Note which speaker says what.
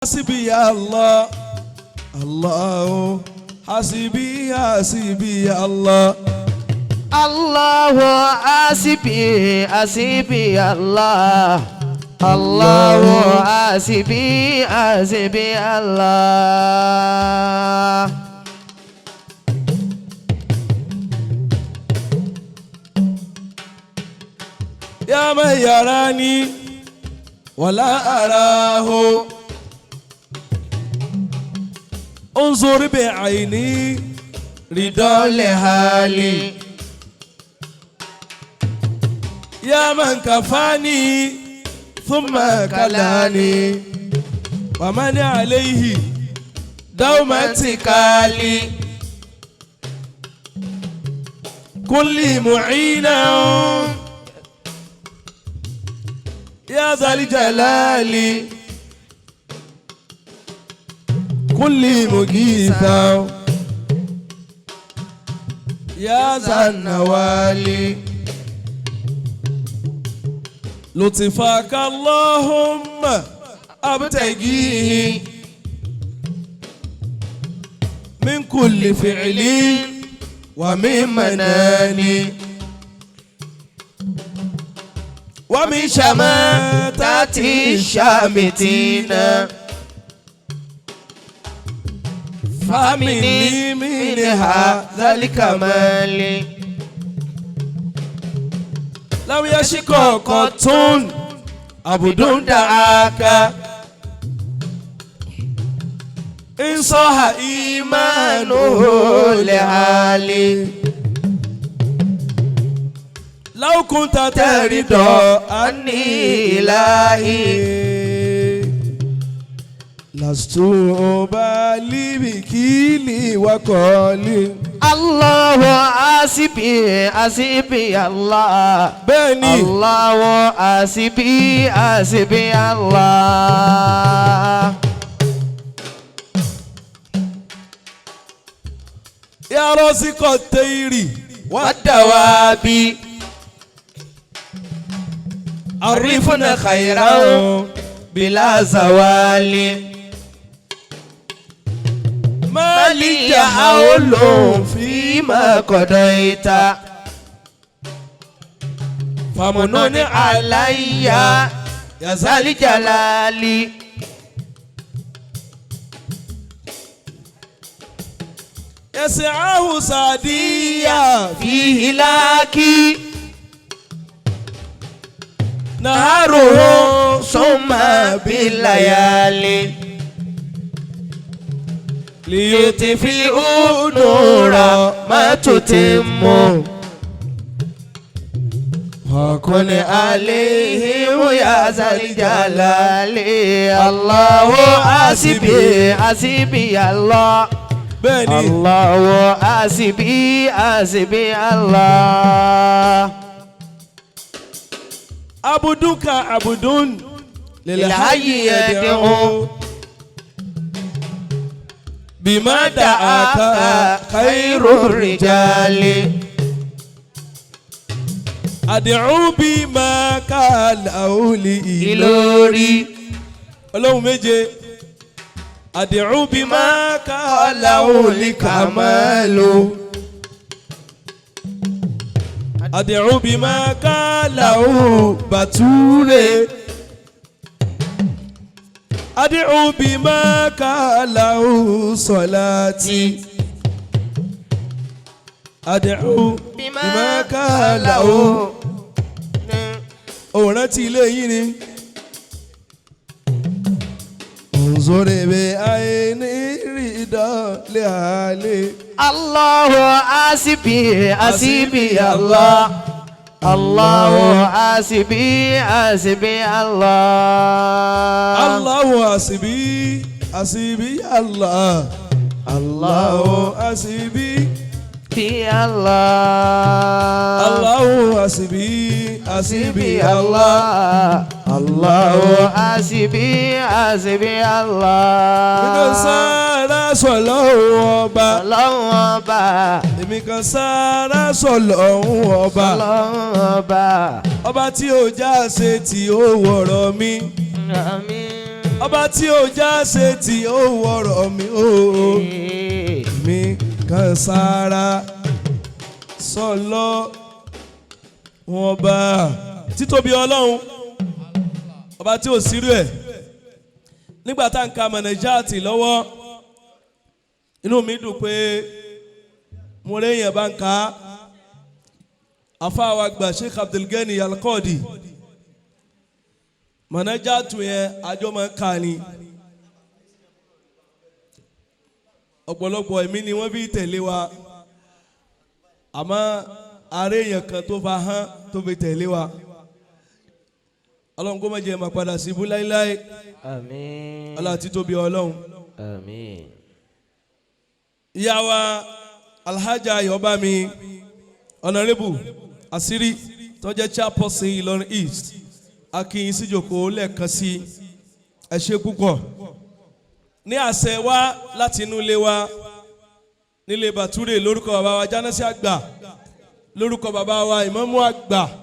Speaker 1: حسبي الله الله حسبي حسبي الله
Speaker 2: الله حسبي حسبي الله الله حسبي حسبي الله.
Speaker 1: يا من يراني ولا أراه انظر بعيني رضا لحالي يا من كفاني ثم كلاني ومن عليه دوم اتكالي كل معينا يا ذا الجلال كل مجيثا يا ذا النوال لطفك اللهم أبتغيه من كل فعل ومن منان ومن شماتة
Speaker 2: الشامتين
Speaker 1: فمني منها
Speaker 2: ذلك مالي
Speaker 1: لم يشك قط عبد دعاك إن صح إيمانه
Speaker 2: لعلي
Speaker 1: لو كنت ترضى
Speaker 2: أني إلهي
Speaker 1: لست أبالي بكيلي وقالي
Speaker 2: الله حسبي حسبي الله
Speaker 1: bẹ́ẹ̀ni
Speaker 2: الله حسبي حسبي الله.
Speaker 1: يا رازق الطير
Speaker 2: والدواب
Speaker 1: عرفنا خيرا
Speaker 2: بلا زوال
Speaker 1: ما
Speaker 2: لي
Speaker 1: لي
Speaker 2: حول
Speaker 1: حول
Speaker 2: فيما قضيت
Speaker 1: فمنن
Speaker 2: علي
Speaker 1: يا
Speaker 2: ذا الجلال
Speaker 1: يسعه سعديا
Speaker 2: فيه لاكي
Speaker 1: نهاره
Speaker 2: ثم بالليالي
Speaker 1: ليطفئ
Speaker 2: نور ما تتم
Speaker 1: وكن
Speaker 2: عليهم يا ذا الجلال الله حسبي حسبي الله
Speaker 1: bẹ́ẹ̀ni
Speaker 2: الله حسبي حسبي الله
Speaker 1: abuduka abudun
Speaker 2: للحي يدعو
Speaker 1: bima da'aka
Speaker 2: خير الرجال
Speaker 1: ad'u bima kala oli
Speaker 2: ìlórí
Speaker 1: Ọlọ́run méje ad'u bima kala oli kamalu ad'u bima kala bature ad'u bima kala salati ad'u bima kala òun rántí ilé yín ni. Nzorebe àìní rídà lè àlè.
Speaker 2: الله حسبي حسبي الله الله حسبي حسبي الله
Speaker 1: Allahu àsìbí àsìbí Allah. Allahu àsìbí
Speaker 2: في الله
Speaker 1: Allahu àsìbí àsìbí Allah.
Speaker 2: الله الله حسبي حسبي
Speaker 1: Èmi kan
Speaker 2: الله
Speaker 1: sára sọ̀lọ́hún ọba.
Speaker 2: Ọlọ́run ọba
Speaker 1: Èmi kan sára sọ̀lọ́hún ọba.
Speaker 2: Ọlọ́run ọba
Speaker 1: Ọba tí ó já ṣe tí ó wọ̀rọ̀ mi.
Speaker 2: àmín.
Speaker 1: Ọba tí ó já ṣe tí ó wọ̀rọ̀ mi ó mi kan sára sọlọ wọn bá títóbi Ọlọ́run, ọba tí ò sírú ẹ̀. Nígbà tá à ń ka mọ̀nẹ́jáàtì lọ́wọ́, inú mi dùn pé mo réyìn bá ń ka àfáà gbà Sheikh Abdulgani Alqadi. Mọ̀nẹ́jáàtì yẹn àjọ máa ń ka ni. Ọ̀pọ̀lọpọ̀ ẹ̀mí ni wọ́n fi tẹ̀lé wa, àmọ́ ààrẹ èèyàn kan tó fa hán tó fi tẹ̀lé wa. Ọlọ́run kó má jẹ́ máa padà sí ibú láéláé.
Speaker 2: Àmín.
Speaker 1: Ọlá títóbi Ọlọ́run.
Speaker 2: Àmín.
Speaker 1: Ìyá wa Alhaja Ayọ̀bámi, Honourable Asiri, tó jẹ́ chairperson Ìlọrin East, akínyìn síjòkó lẹ́ẹ̀kan sí. Ẹ ṣé púpọ̀. Ní àṣẹ wa láti inú ilé wa nílé Bàtúrè, lórúkọ bàbá wa Jánásí àgbà, lórúkọ bàbá wa ìmámù àgbà.